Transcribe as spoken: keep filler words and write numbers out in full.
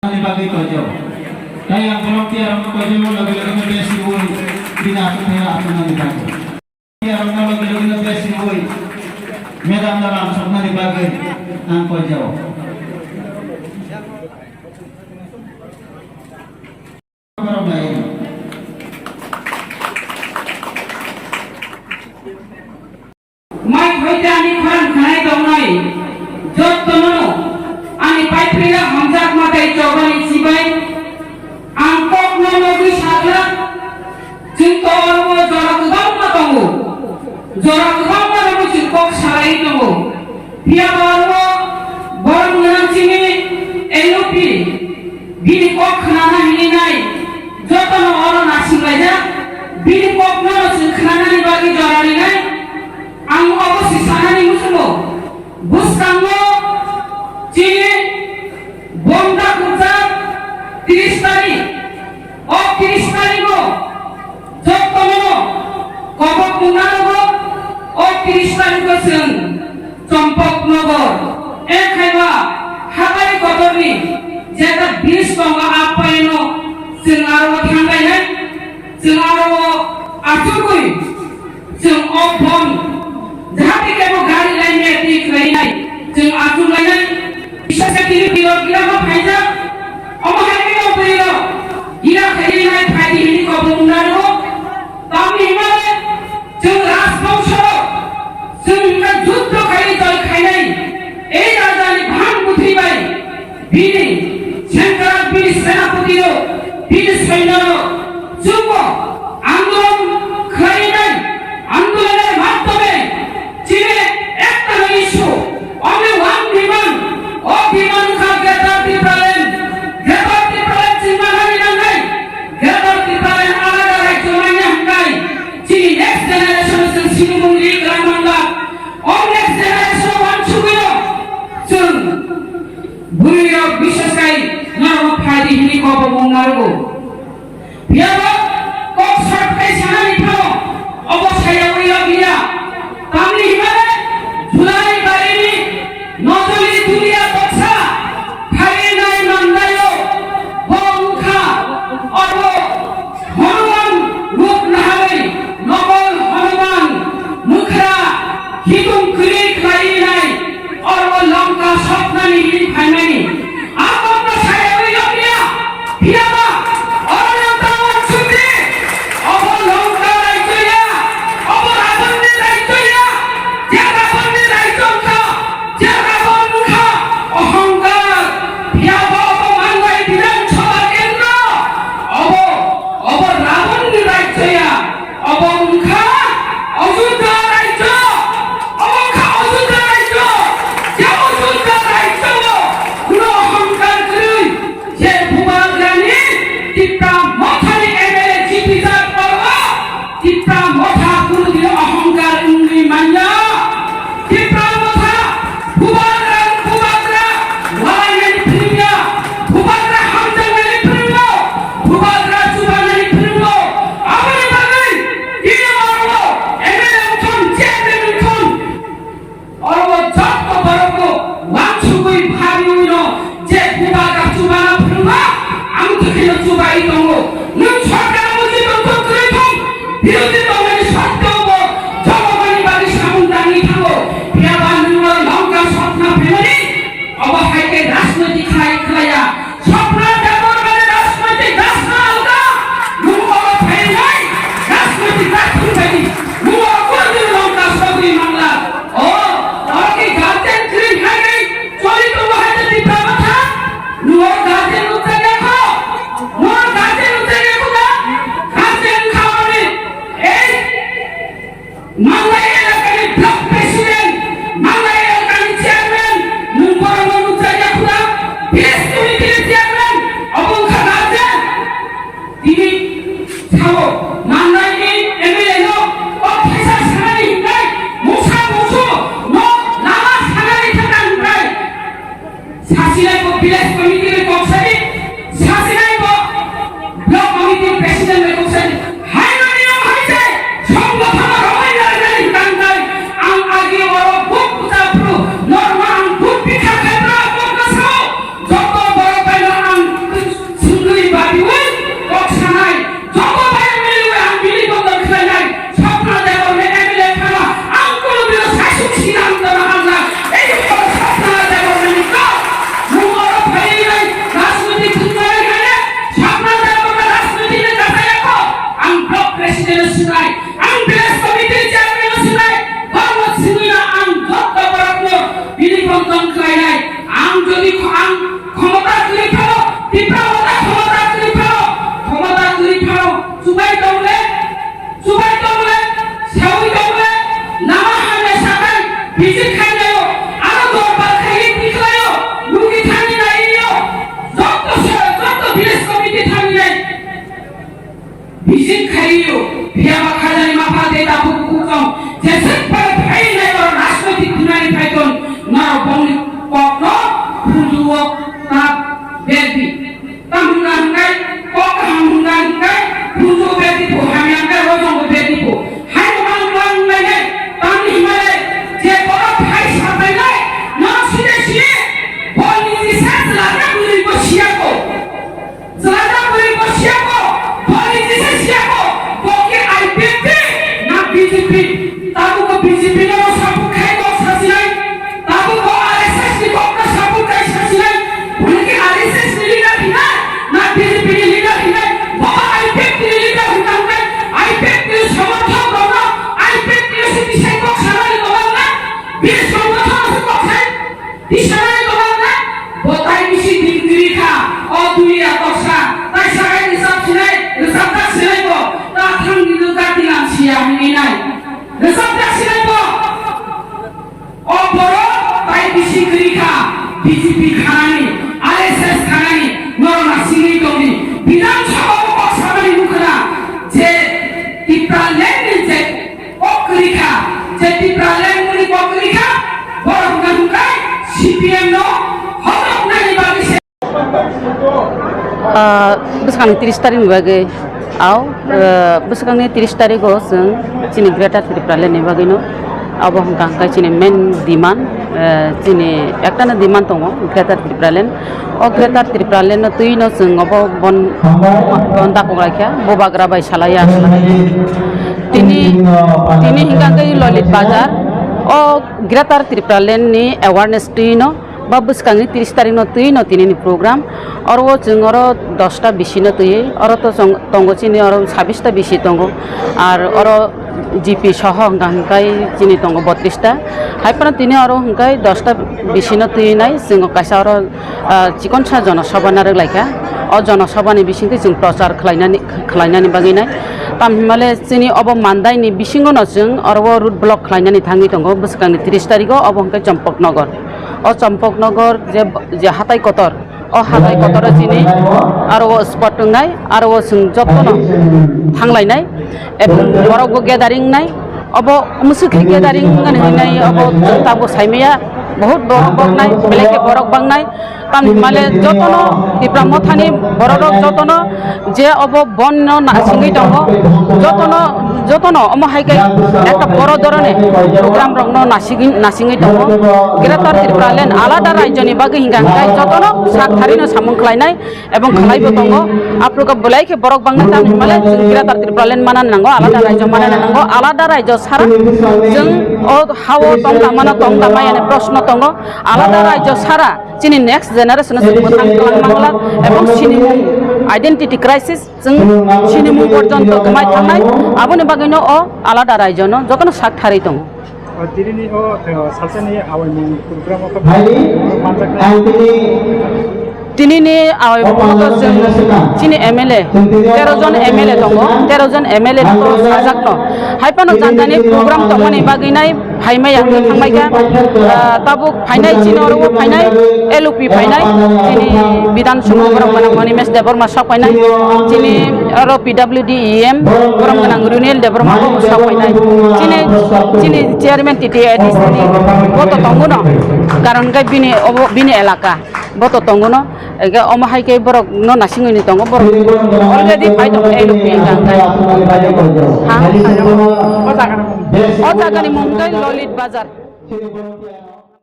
Ani bagwi koijao. Tai ang volunteer rokno koijao, loge loge no besi ui bini aswk thaya aswk nani bagwi. Volunteer rokno loge loge no besi ui madam no rang soknani bagwi ang koijao. Mai hoite ani khorang khanai tongnai jottono ani paiphrila hamjak matai chobani chibai ang kokno nogwi sakha, chwng to oro jora kwbangma tongo, jora kwbangma rokno chwng kok salai tongo, phiya ba oro borok nang chini N U P. Bini kok khnana hinwi nai, jotono oro naisinglaijak. Bini kokno no chwng khnanani bagwi jora rinai. Ang obo se sanani muchungo, bwskango chini bonda kubjak tris tarik, o tris tarigo jotono kobok mungna rogo, o tris tarigo chwng Chompoknagar, ekhaiba hatai kotorni jeta bridge tongo, a paino chwng aro thanglainai, chwng aro achugwi chwng o bon jahati kebo gari lainai twi khlainai, chwng achuglainai. Bisasa kiri piro gira ma phaijak, omo hai khe tong piro gira khlainai phaidi hini kobo mungna rogo, tamni himale Chwng rajbongso, chwng hwnka juddo khai joi khainai, ei rajani bhang bwthwi bai, bini sengkrak, bini senapotino, bini soinoro, chwngbo andolon khlainai, andolonor madhyome chini ekta no issue, only one demand, o demand kha Greater Tipraland, Greater Tipraland chwng manani nangnai, Greater Tipraland alada rajyo manya hwnkhai, Chini next generation chwng sinimung ri kwrang manba. O next generation wansugwino chwng bwrwirok bises khai norokno phaidi hwnwi kobomung narwgo. Phiyaba kok short khai sanani phano obo sayawi rok ya. Tamni hwnmale July barini nojoli dulia toksa khainai mandaio bo wngkha oro Hanuman rup naharwi nokol Hanuman mwkhra hitung kwrwi khlaiwi nai oro Lanka soknani hwnwi phaimani. A kokno sayawi rok ya, phiyaba oro no ta wansukdi, obo Lanka raijyo ya, obo Ravanni raijyo ya, je Ravanni raijyo wngkha, je Ravan wngkha ohongkar, phiyaba obo manbai Bidhan Sabha kendro, obo, obo Ravanni raijyo ya, obo wngkha Ajodhya raijyo, obo wngkha Ajodhya raijyo, je Ajodhya raijyo o kuno ohongkar kwrwi, je Bubagrani Tipra Mothani M L A jipijak oro, Tipra Motha kunudin ohongkar wngwi manya. Tipra Motha Bubagra, Bubagra walainani phwrwngya, Bubagra hamjaknani phwrwngo, Bubagra chubanani phwrwngo. Aboni bagwi tini oro M L A wngthun, chairman wngthun, oro jotto borokno wansugwi phabiwino je Bubagra chubana phwrwngma, ang twkheno chubai tongo. Nwng sorkar buji tongthok kwrwi thung, birodhi tongmani sotteo bo jotobani bagwi samung tangwi thango. Phiyaba nwng Lanka sokna phaimani, obo hai khe rajnoiti khlai khlaiya. Sopra jador mane rajnoitik rajna alga. Nung oro phainai rajnoitik rajna phaini. Nung oro kunu din Lanka sogwi mangla. O, oro khe guardian kwrwi hai hai choli tongo hai khe Tipra Motha. Nung oro guardian nukjagya kho. Nung oro guardian nukjagya kho da. Phiya ba khajani mapha de tabuk kuchong, jeswk phai phainai oro rajnoitik thwinani phaikon, norok bongni kokno khunju-o ta berdi. Tamo hwnka hwnkhe, kok kaham hwnka hwnkhe, khunju-o berdi phu, hamya hwnkhe, rojong-o berdi phu. Haino mang mang lainai, tamni hwnmale, je borok hai sabainai, norok side side, bo niji sa chwla ta bwrwi bo siya kho. Chwla ta bwrwi bo siya kho, bo niji se siya kho, bo khe I P F T na B J P, tabuk bo B J P no support khai kok sasinai, tabuk bo R S S ni kok no support khai sasinai, bo khe R S S ni leader hinai, na B J P ni leader hinai, bo I P F T ni leader hinai, I P F T ni somorthok rok no, I P F T ni simi sai kok sanani tongma na, bini somorthok no se kok sai. Tisanai tongma na, bo tai bisi din kwrwi kha, o duniya toksa, tai sagai rwchap sinai, rwchapjak sinai bo, ta thangni no jati nam siya hwnwi nai. Rwchapjak sinai bo, o borok tai bisi kwrwi kha, B J P khanani, R S S khanani, norok na singwi tongdi. Bidhan Sabha o kok samani nukha na, je Tipraland ni je Kok kwrwi kha, je Tipraland muni kok kwrwi kha, borok hwnka hwnkai C P M no hokrok nani bagwi se. Ah, bwskangni tris tarikni bagwi, au, ah, bwskangni tris tarigo chwng chini Greater Tipraland ni bagwino abo hwnka hwnkai chini main demand, ah, chini ektano demand tongo Greater Tipraland. O Greater Tipraland no twi no chwng obo bon, bon dakok lai kha, bubagra bai salai ya salai. Tini, tini hingka khe Lolit Bazar, o Greater Tipraland ni awareness twi no, ba bwskangni tris tarik no twi no tini ni program. Oro o chwng oro dosta bisi no twi, oro to chwng tongo chini oro sabis ta bisi tongo. Ar oro G P soho hingka hingkai chini tongo botris ta. Hai phano tini oro hingkai dosta bisi no twi nai, chwng kaisa oro ah, chikonsa jonosabha narwk lai kha. O jonosabha ni bisingtwi chwng prochar khlainani, khlainani bagwi nai. Tam hinmale chini obo mandai ni bisingo no chwng oro o road block khlainani thangwi tongo bwskangni tris tarigo, obo hwnkhe Champaknagar. O Champaknagar je, je hatai kotor, o hatai kotor o chini aro o spot wngnai, aro o chwng jotono thanglainai. Ebong borok bo gathering nai, obo mwswk khe gathering wngmani hinwi nai, obo chwng tabuk saimaya, bahut borok bangnai, belai khe borok bangnai. Tamni hwnmale jotono Tipra Mothani borok rok jotono je obo bon no nasingwi tongo, jotono, jotono omo hai khe ekta boro dhoroner program rok no nasingwi, nasingwi tongo. Greater Tipraland alada rajyoni bagwi hingka hingkai jotono sak thari no samung khlainai. Ebong khlaibo tongo. Aphuru khe belai khe borok bangma tang hinmale chwng Greater Tipraland manani nango, alada rajyo manani nango, alada rajyo sara chwng o hao tong tangmano tong tangma yani proshno tongo. Alada rajyo sara chini next generation o chwng mwthang kwlang mangla ebong sinimung identity crisis chwng sinimung porjonto kwmai thangnai aboni bagwino o alada rajyono jotono sak tharwi tongo. O, tinini o, o, salsani awaimung program o khe manjaknai. Tinini awaimung o chwng chini M L A, tero jon M L A tongo, tero jon M L A no sajakno. Hai phano janjani program tongmani bagwi nai phaimaya hwnwi thangbaikha. Ah, tabuk phainai chini oro phainai, L O P phainai, chini Bidhan Sabha borok gwnang Animesh Debbarma sok phainai, chini oro P W D E M borok gwnang Runil Debbarma bo sok phainai, chini, chini chairman T T A D C ni bo to tongo no, karon khe bini obo bini elaka bo to tongo no, ege omo hai khe borok no nasingwi ni tongo, borok already phai tongo L O P hwnka hwnkai. Ha? O jaga ni mung khe Lolit Bazar.